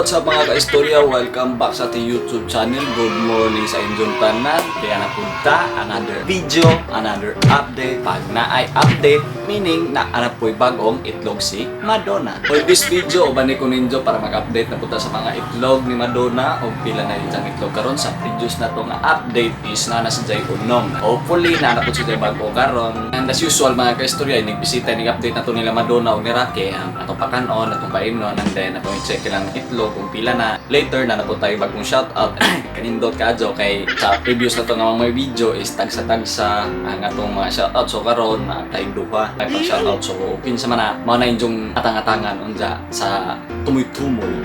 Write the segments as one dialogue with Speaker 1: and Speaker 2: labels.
Speaker 1: What's up, mga kaistorya? Welcome back sa ating YouTube channel. Good morning sa inyong tanan. Kaya napunta another video, another update. Pag naay update, meaning na ana po'y bagong itlog si Madonna. For this video, uban ko ninyo para mag-update na punta sa mga itlog ni Madonna o pila na yung itlog karon. Sa previous na to nga update is na nasa jay unom. Hopefully, na na po siya bago karon. And as usual, mga kaistorya, nagbisita, nig-update na to nila Madonna o ni Rocky ang atong pakanon, atong painon, and then atong i-check lang itlog kung pila na. Later na po tayo bagong shoutout. Kanindot kaadyo kay sa previous na to nga mga video is tagsa-tagsa ang atong mga shoutout. So karon na tayo duha ay pag shoutout. So kinsa man na mao na inyong atang-atangan unja sa tumoy-tumoy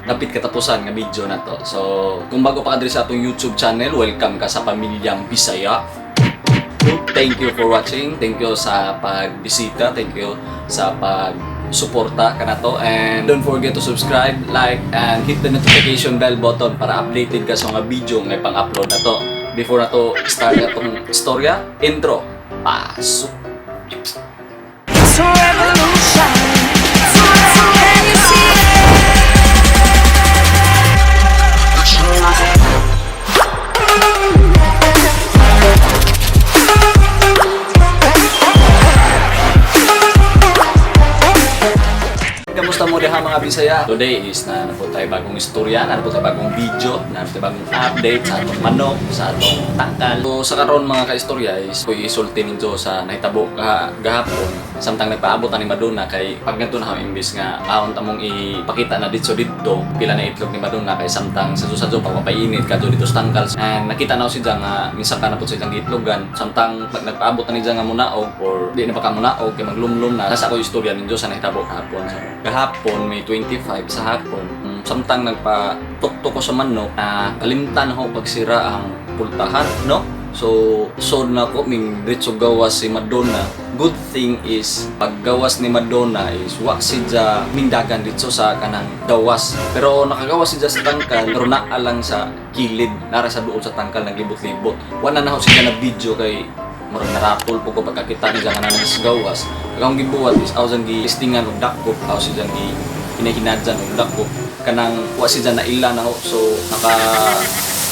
Speaker 1: napit katapusan nga video na to. So kung bago pa ka diri sa atong YouTube channel, welcome ka sa pamilyang Bisaya. Thank you for watching. Thank you sa pagbisita. Thank you sa pagsuporta kanato. And don't forget to subscribe, like, and hit the notification bell button para updated ka sa mga video nga pang-upload na to. Before na to start na tong istorya, intro. Pasok!
Speaker 2: It's a revolution. Can you see it?
Speaker 1: Kamusta mo diha, mga Bisaya? Today is na po tayo bagong istorya, na po tayo bagong video, na po tayo bagong update sa atong manok, sa atong tangkal. So sa karon, mga kaistorya, is ko'y isulti ninyo sa nahitabo gahapon samtang nagpaabot na ni Madonna, kay pag ngadto na imbis nga aon tamong ipakita na dito dito pila na itlog ni Madonna, kay samtang sa sadyo pagpapainit kadto dito sa tangkal and nakita na siya nga minsan ka na po sa iyang itlogan samtang pag nagpaabot na ni nga munaog or di na pa ka munaog kay maglumlum na. Nasa ako istorya ninyo sa nahitabo kahapon. So, gahapon May 25 sa hapon, samtang nagpa tuktok ko sa manok na kalimtan ako pagsira ang pultahan, no? So so na ko ming diretso gawas si Madonna. Good thing is paggawas ni Madonna is wa siya mingdagan dito sa kanang gawas. Pero nakagawas siya sa tangkal, pero naa lang sa kilid, nara sa duol sa tangkal naglibot-libot. Wala na ho siya na video kay murag naratol po ko pagkakita niya nga naa sa gawas. Ang gibuhat is aw sang gi-testingan og dakop, aw siya gi hinahinadyan og dakop kanang wa siya na ila na ho. So naka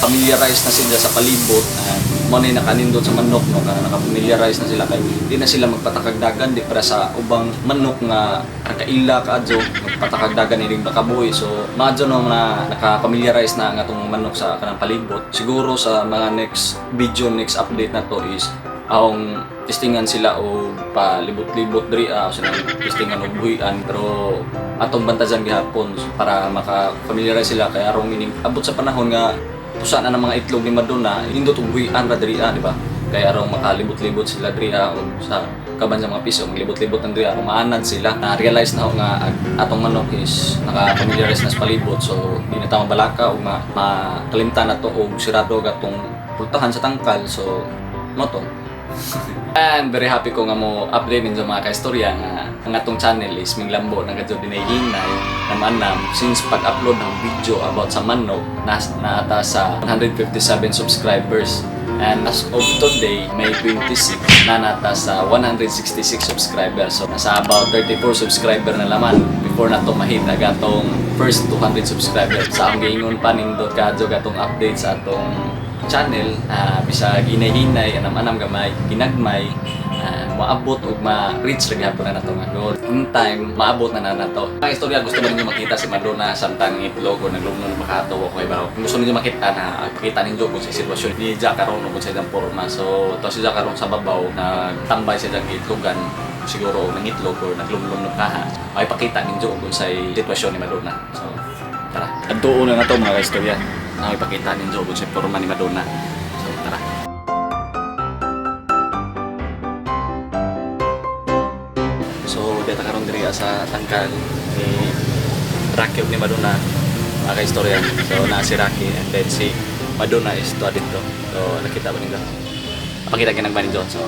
Speaker 1: familiarize na sila sa palibot and mo na nakanindot sa manok, no, kana naka-familiarize na sila kay di na sila magpatakagdagan, di para sa ubang manok nga nakaila kaadyo magpatakagdagan ining nakabuhi. So maadyo no na naka-familiarize na ang atong manok sa kanang palibot. Siguro sa mga next video, next update na to is ang testingan sila o palibot-libot diri ah, sila testingan og buhian, pero atong bantayan gihapon para maka-familiarize sila kay arong ining abot sa panahon nga pusa na ng mga itlog ni Madonna, nindot og buhian ra diri ah, di ba? Kay arong makalibot-libot sila diri ah, og sa kaban sa mga piso maglibot-libot ang diri arong maanad sila. Na realize na ako nga atong manok is naka-familiarize na sa palibot, so di na ta mabalaka o makalimtan na to og sirado gatong pultahan sa tangkal. So mo to. And very happy ko nga mo update ninyo, mga kaistorya, nga ang atong channel is minglambo na kadyo dinay hinay naman since pag-upload ng video about sa manok nas naata sa 157 subscribers, and as of today, May 26, na nata sa 166 subscribers. So nasa about 34 subscriber na laman before na to mahit ang atong first 200 subscribers. Sa akong giingon pa, nindot kadyo gatong update sa atong channel, bisag hinay-hinay, anam-anam, gamay ginagmay, maabot og ma-reach ra gihapon na nato nga goal. In time maabot na na nato. Ang istorya, gusto ba ninyo makita si Madonna samtang itlog o naglumno na makato o kay ba? Kung gusto ninyo makita na pakita ninyo kung sa sitwasyon ni Jack karon o kung sa iyang porma. So to si Jack karon sa babaw nagtambay sa iyang itlogan siguro o nangitlog or naglumlum ng kaha ay pakita ninyo kung sa sitwasyon ni Madonna. So tara, adtuon na nato, mga kaistorya, na ipakita ninyo kung sa porma ni Madonna. So tara. So dito karon diri sa tangkal ni Rocky ug ni Madonna, mga kaistorya. So naa si Rocky and then si Madonna is to dito. So nakita ba ninyo? Pakita ginang ba ninyo? So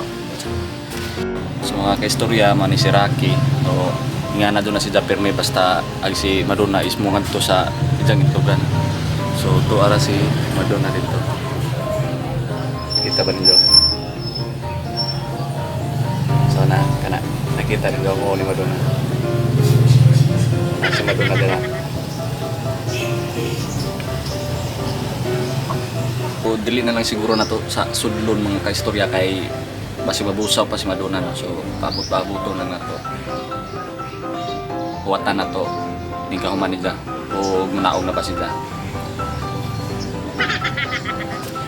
Speaker 1: So mga kaistorya, man ni si Rocky. So nga na doon na si Japirme basta ag si Madonna is mungadto sa ijang itlogan. So to ara si Madonna dito. Kita ba ninyo? So na kana nakita ninyo mo ni Madonna. Na si Madonna dira. Dili na lang siguro na to sa sudlon, mga kaistorya, kay basi mabusaw pa si Madonna, no? So paabot-paabot lang na to. Huwatan na to. Hindi ka human nila. O manaog na pa sila.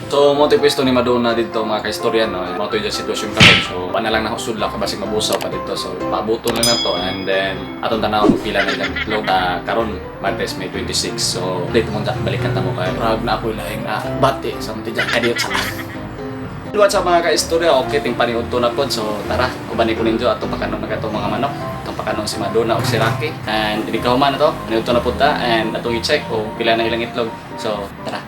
Speaker 1: So, mo pwesto ni Madonna dito, mga kaistorya, no? Mo to yung sitwasyon karon. So, pa na lang na sudla ka basig mabusaw pa dito. So, paabuton lang na to and then atong tanaw kung pila na ilang itlog. Karon Martes, May 26. So, dito mo balikan ta mo kay Prag na ako laing bati sa mga dyan kadiyot sa. What's up, mga kaistorya? Okay, ting paniudto na pod. So tara, uban ko ninyo atong pakanon na katong mga manok. Atong pakanon si Madonna ug si Rocky. And hindi ka human na to. Paniudto na pud ta and atong i-check kung pila na ilang itlog. So tara.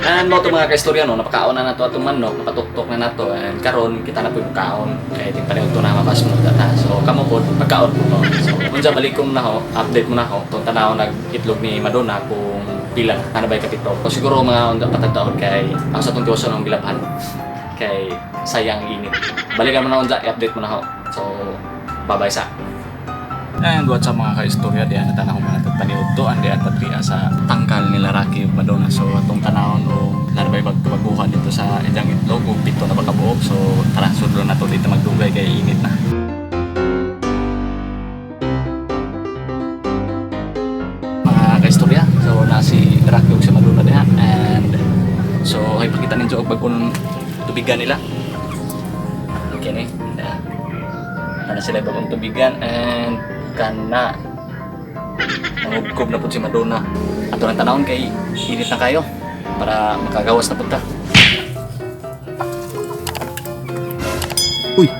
Speaker 1: And mo to, mga kaistorya, no, napakaon na nato atong manok, napatuktok na nato and karon kita na po yung kaon kay ting paniudto na mabas mo ta. So kamo po pagkaon po no. So unsa balik na ho, update mo na ho tong tanaw nag itlog ni Madonna kung pila na, ano ba kapito. So siguro mga unta patagtaon kay ang sa tong tiwason ang bilabhan kay sayang init. Balikan mo na unsa, i-update mo na ho. So bye-bye sa. And what's up, mga kaistorya, diyan na tanaw mga paniudto, andi at patria sa tangkal nila Rocky ug Madonna. So atong tanawon o narbay bagbaguhan dito sa ilang itlog o 7 na ba kabuok. So tara, sudlo na to dito magdugay kay init na. Mga kaistorya, so na si Rocky ug si Madonna diha and so ay pakita ninyo og bag-ong tubigan nila. Okay ni. Yeah. Ana sila bagong tubigan and kana nangubkob na po si Madonna. Ato nang tanawon kay init na kayo para makagawas na punta.
Speaker 3: Uy!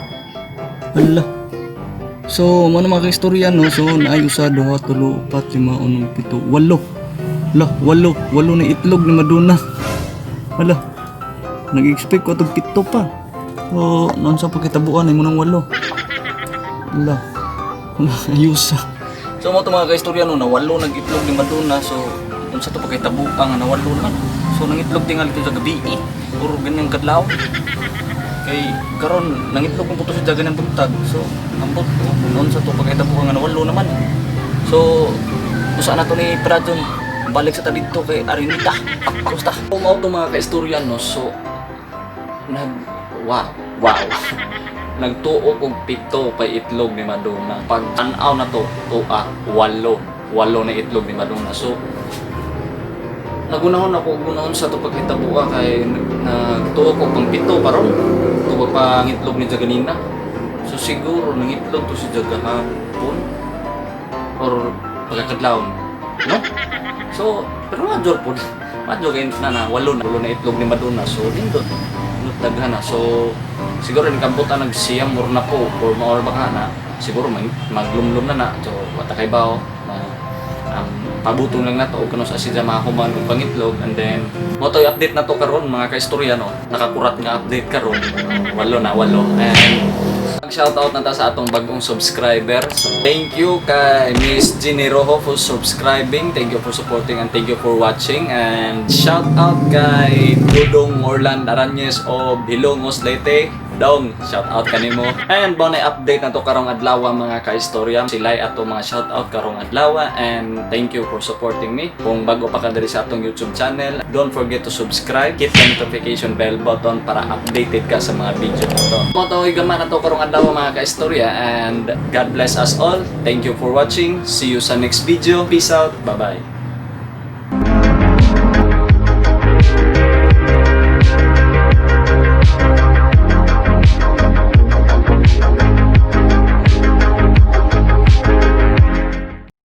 Speaker 3: Hala. So, mano mga kaistorya, no? So, naay usa, duha, tulo, upat, lima, unom, pito, walo. Hala, walo. Walo na itlog ni Madonna. Hala. Nag-expect ko itong 7 pa. So, noon sa pagkitabuan ay munang 8. Hala. Hala, ayusa.
Speaker 1: So mo to, mga kaistorya, no, nawalo nag itlog ni Madonna. So unsa to pagkitabuan nga nawalo naman. So nangitlog tingali to sa gabi eh. Puro ganyang kadlaw. Kay karon nangitlog mo po to sa dagan ng buntag. So ambot ko noon sa to pagkitabuan nga nawalo naman. So usa na to ni Pradon balik sa ta didto kay Arinita. Kumusta? So mao to, mga kaistorya, no. So nag wow, wow. Nagtuo og 7 kay itlog ni Madonna. Pag tanaw na to, tuwa, 8. 8 na itlog ni Madonna. So, nagunahon ako, gunahon sa to paghitabua kay nagtuo ko pang 7 paron. Tuwa pa ang itlog ni Jaganina. So siguro nangitlog to si Jagahapon or pagkakadlawon. No? So, pero major po. Major kay na na, 8 na itlog ni Madonna. So, nindot. Nindot daghan na. So, siguro ni kambutan nagsiyam or na po or maor baka na siguro maglumlum na na. So, wata kay bao na ang pabutong lang na to o kuno sa siya mahuman og pangitlog and then mo to update na to karon, mga kaistorya, no. Nakakurat nga update karon, 8 na 8. And shoutout na ta sa atong bagong subscriber. So, thank you kay Miss Ginny Rojo for subscribing. Thank you for supporting and thank you for watching. And shoutout kay Dudong Morland Arañez of Hilongos, Leyte. Dong, shoutout kanimo. And mo na update na to karong adlaw, mga kaistorya. Sila'y ato mga shoutout karong adlaw and thank you for supporting me. Kung bago pa ka diri sa atong YouTube channel, don't forget to subscribe, hit the notification bell button para updated ka sa mga video na to. Mo to gama na to karong adlaw, mga kaistorya, and God bless us all. Thank you for watching. See you sa next video. Peace out. Bye-bye.